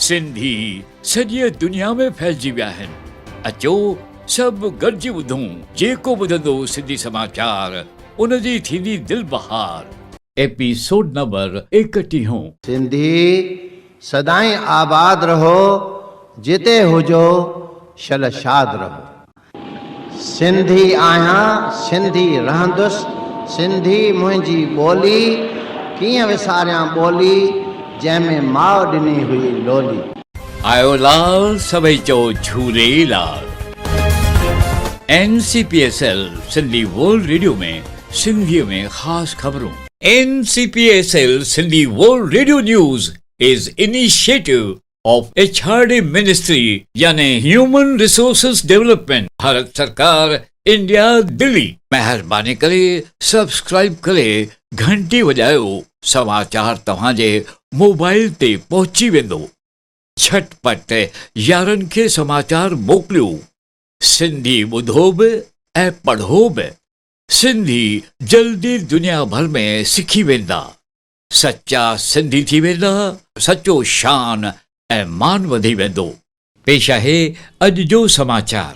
سنڌي سڄيء دنيا ۾ ڦهلجي ويا آهن. اچو سڀ گڏجي ٻڌون، جيڪو ٻڌندو سنڌي سماچار، ان جي ٿيندي دل بهار. Episode number ايڪٽيهون. سنڌي سدائين آباد رهو، جتي هجو شل شاد رهو. سنڌي آهيان سنڌي رهندس، سنڌي منهنجي ٻولي، ڪيئن وساريان ٻولي، جنهن ۾ ماء ڏني هئي لولي. آيو لال سڀئي چئو Jhulelal. N C P S L Sindhi world radio ۾ سنڌيء ۾ خاص خبرون. N C P S L Sindhi world radio news is initiative of H R D ministry يعني هيومن ريسورسز ڊولپمينٽ ڀارت سرڪار انڊيا دلي. مهرباني ڪري سبسڪرائيب ڪري گهنٽي وڄايو سماچار توهان جي موبائل تي پهچي ويندو جهٽ پٽ يارن کي سماچار موڪليو سنڌي ٻڌو به ۽ پڙهو به سنڌي جلدي دنيا ڀر ۾ سکي ويندا. سچا سنڌي ٿي ويندا، سچو شان ۽ مان وڌي ويندو. پيش آهي اڄ جو سماچار.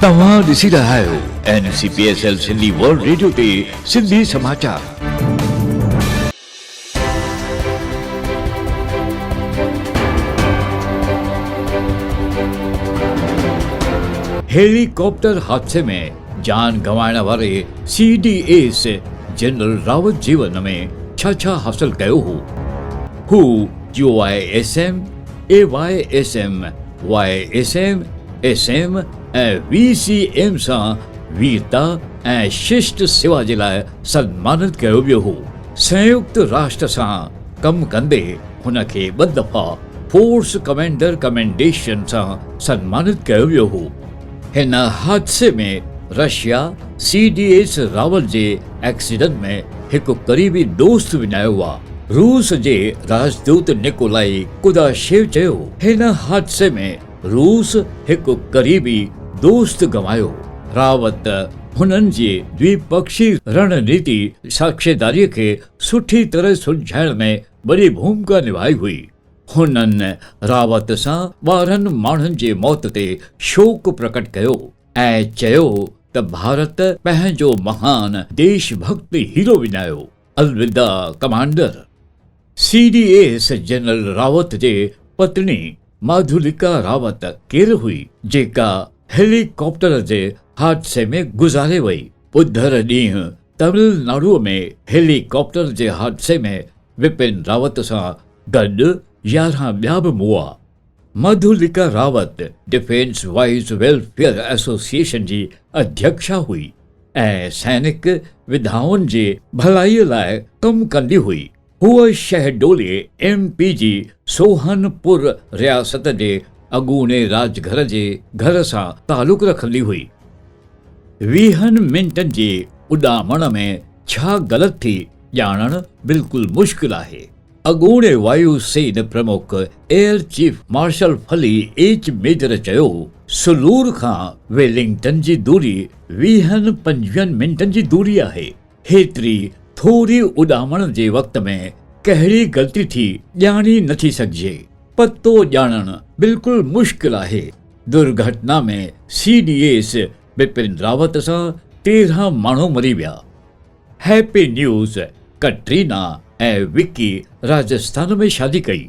توهان ڏسي رهيا آهيو N C P S L Sindhi world radio تي سنڌي سماچار. هيلي ڪاپٽر حادثي ۾ جان گنوائڻ واري C D S general Rawat جيون ۾ ڇا ڇا حاصل ڪيو هو؟ هو U I S M, A Y S M, Y S M, S M ۽ V C M سان ويرتا ۽ ششٽ سيوا جي لاء سنمانت ڪيو ويو هو. سنيڪت راشٽر سان ڪم ڪندي هن کي ٻه دفعا فورس ڪمانڊر ڪمينڊيشن سان سنمانت ڪيو ويو هو. هن حادثي ۾ Russia C D S Rawal جي ايڪسيڊنٽ ۾ هڪ قريبي دوست وڃايو آ. روس جي راجدوت نڪولائي ڪوداشيو چيو، هن حادثي ۾ روس هڪ قريبي دوست گنوايو. راوت هنن جي دويپڪشي رڻنيتي ساکشيداري کي سٺي طرح سلجهائڻ ۾ وڏي ڀومڪا نڀائي هئي. هنن راوت سان 12 ماڻهن جي موت تي شوڪ پرڪٽ ڪيو ۽ چيو ته ڀارت پنهنجو مهان ديش ڀڳت هيرو وڃايو، الوداع commander. C D S general Rawat جي پتني ماڌوليڪا راوت ڪير هئي جيڪا هيلي ڪاپٽر جي حادثي ۾ گذاري وئي. ٻڌر ڏينهن تمل ناڊو ۾ هيلي ڪاپٽر جي حادثي ۾ وپن راوت سان گڏ 11 ٻيا به مئا. Madhulika Rawat defence wives welfare association جي اڌيڪشا هئي ۽ سئنڪ وڌائن جي ڀلائي لاء ڪم ڪندي هئي. هوء شهڊولي ايم پي جي سوهن پور رياست جي اڳوڻي راج گهر جي گهر سان تعلق رکندي هئي. ويهن منٽن جي اڏامڻ ۾ ڇا غلط ٿي ڄاڻڻ بلڪل مشڪل آهي. اڳوڻي وايو سين پرمک air chief marshal Phali H Major چيو، سلور کان ويلنگٽن جي دوري ويهن پنجويهن منٽن جي دوري آهي. هيتري ٿوري اڏامڻ جي وقت ۾ ڪهڙي غلطي ٿي ڄاڻي نٿي سگهجي. پتو ڄاڻڻ بلڪل مشڪل آهي. درگهٽنا ۾ C D S Bipin Rawat سان 13 ماڻهو مري ويا. هيپي نيوز، ڪٽرينا ۽ وڪي راجسٿان ۾ شادي ڪئي.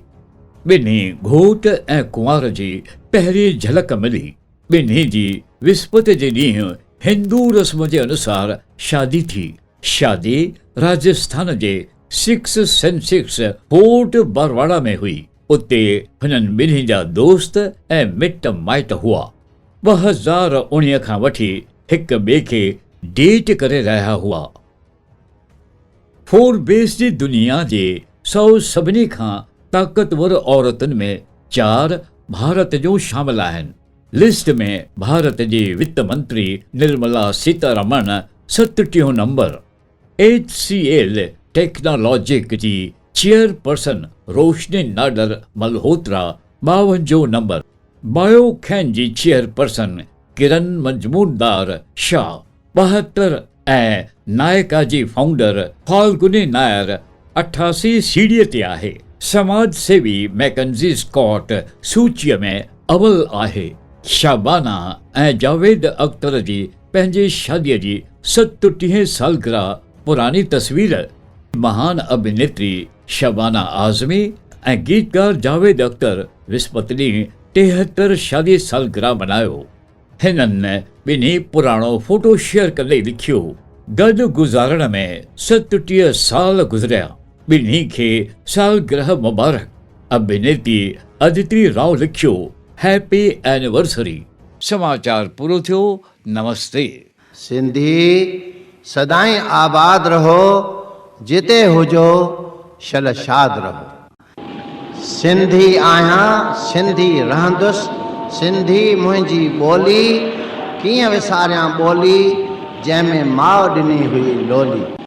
ٻنهي گهوٽ ۽ ڪنوار جي پهرين جهلڪ ملي. ٻنهي جي وسپت جي ڏينهن هندو رسم جي انوسار شادي ٿي. شادي راجسٿان جي سڪس سينسڪس فورٽ بارواڙا ۾ هئي. اتي هنن ٻنهي جا دوست ۽ مٽ مائٽ هئا. 2019 کان وٺي هڪ ٻئي کي ڊيٽ ڪري رهيا هئا. فوربيس جي دنيا جي 100 سڀني کان طاقتور عورتن ۾ چار ڀارت جون شامل آهن. لسٽ ۾ ڀارت جي وت منتري نرملا سيتارامڻ ستٽيهون نمبر، ايڇ سي ايل ٽيڪنالاجڪ جي چيئرپرسن روشني ناڊر ملهوترا ٻاونجهون نمبر، بايو کين جي چيئرپرسن ڪرن مجموندار شاهه 72 ۽ نائڪا جي فائونڊر فالگني نائر 88 سيڙهيء تي آهي. سماج سيوي ميڪنزي اسڪاٽ سوچيء ۾ اول آهي. شبانه ۽ جاويد اختر جي پنهنجي شاديء جي ستٽيهين سالگرهه پراڻي تصوير. مهان اڀنيتري شبانه اعظمي ۽ گيتڪار جاويد اختر وسپت ڏينهن 73 شادي سالگرهه ملهايو. هنن ٻنهي پراڻو فوٽو شيئر ڪندي لکيو، گڏ گذارڻ ۾ 37 سال گذريا، ٻنهي کي سالگرهه مبارڪ. اڀنيتي ادتي راء لکيو، هيپي اينيورسري. سماچار پورو ٿيو، نمستي. سنڌي سدائين آباد رهو جتي هجو شل شاد رهو. سنڌي آهيان سنڌي رهندس سنڌي منهنجي ٻولي ڪيئن وساريان ٻولي جنهن ۾ ماء ڏني هئي لولي.